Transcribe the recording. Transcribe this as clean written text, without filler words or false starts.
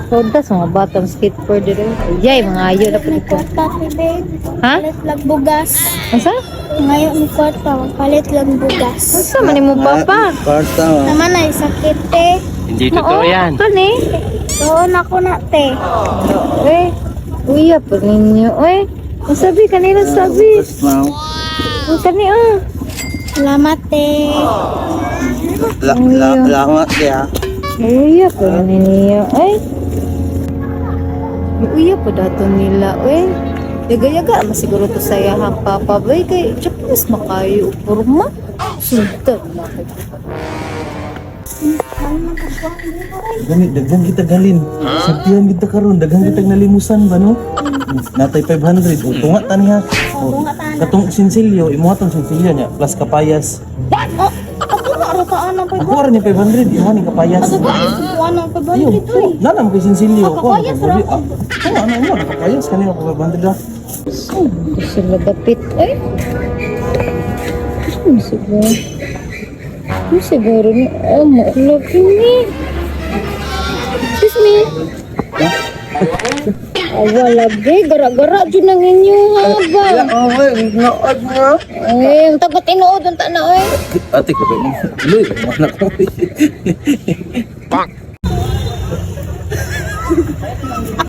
Soda sa mga batang skateboard dito. Ayay, mga ayo na po dito. Kwarta, bebe. Ha? Palit lang bugas. Asa? Ngayon ni kwarta, palit lang bugas. Asa man ni mo papa? Kwarta ma. Naman ay sakit te. Hindi totoo yan. Kani? Doon ako na te. Eh, uya po ninyo. Eh, ang sabi kanina sabi. Bugas ma. Ang kani ah. Salamat te. La la lamat ya. Uya po ninyo. Eh. Uya po dato nila. Eh. Yaga-yaga masiguro to sa iyahang papa. Bay, kay Japanese makayo upurma. Sunta. Gani, daghan kita galin. Sabtihan kita karon, daghan kita nalimusan ba no? Natay 500, o tunga ta niya. O, katong sinsilyo, imuha tong sinsilyo niya, plus kapayas. Oh, ako na rataan ang Ako ra ni 500, imuha ni kapayas. Kuha ng Ayo, 500 uy. nana mo kay sinsilyo. Ah, kapayas ra Ah, tunga na imo kapayas kanina ko 500 ra. Ito sila dapit. Eh. Ano siguro? Ano siguro? Oh, maulog ni. Excuse me. Awa lagi, gara-gara dyan ang inyo ha ba? Oh, nood mo. Eh, ang tagot tinuod ang tana eh. Ate ko ba? Luy, mana ko.